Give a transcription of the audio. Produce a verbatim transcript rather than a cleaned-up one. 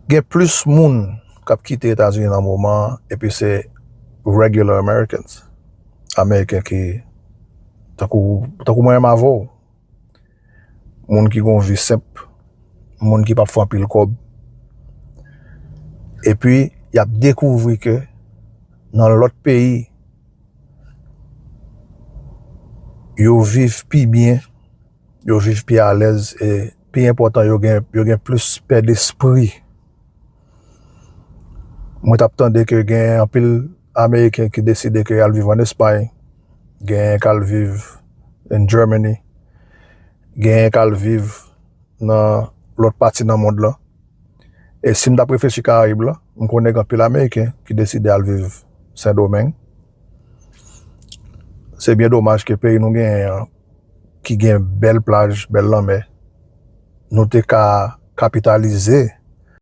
Gen plis moun k ap kite Etazini nan moman an, epi se regular Americans. Ameriken ki, tankou, tankou mwen menm avè w. Moun ki gen yon vi senp, moun ki p ap fè anpil kòb. Epi, y ap dekouvri ke nan lòt peyi, yo viv pi byen, yo viv pi alèz, e pi enpòtan, yo gen, yo gen plis pè despri. Mwen t ap tande ke gen anpil Ameriken ki deside ke y al viv ann Espay, genyen k al viv in Germany, genyen k al viv nan lòt pati nan mond lan. E si m t ap reflechi Karayib la, m konnen gen anpil Ameriken ki deside al viv Sendomeng. Se byen domaj ke peyi nou genyen an, ki gen bèl plaj, bèl lanmè, nou te ka kapitalize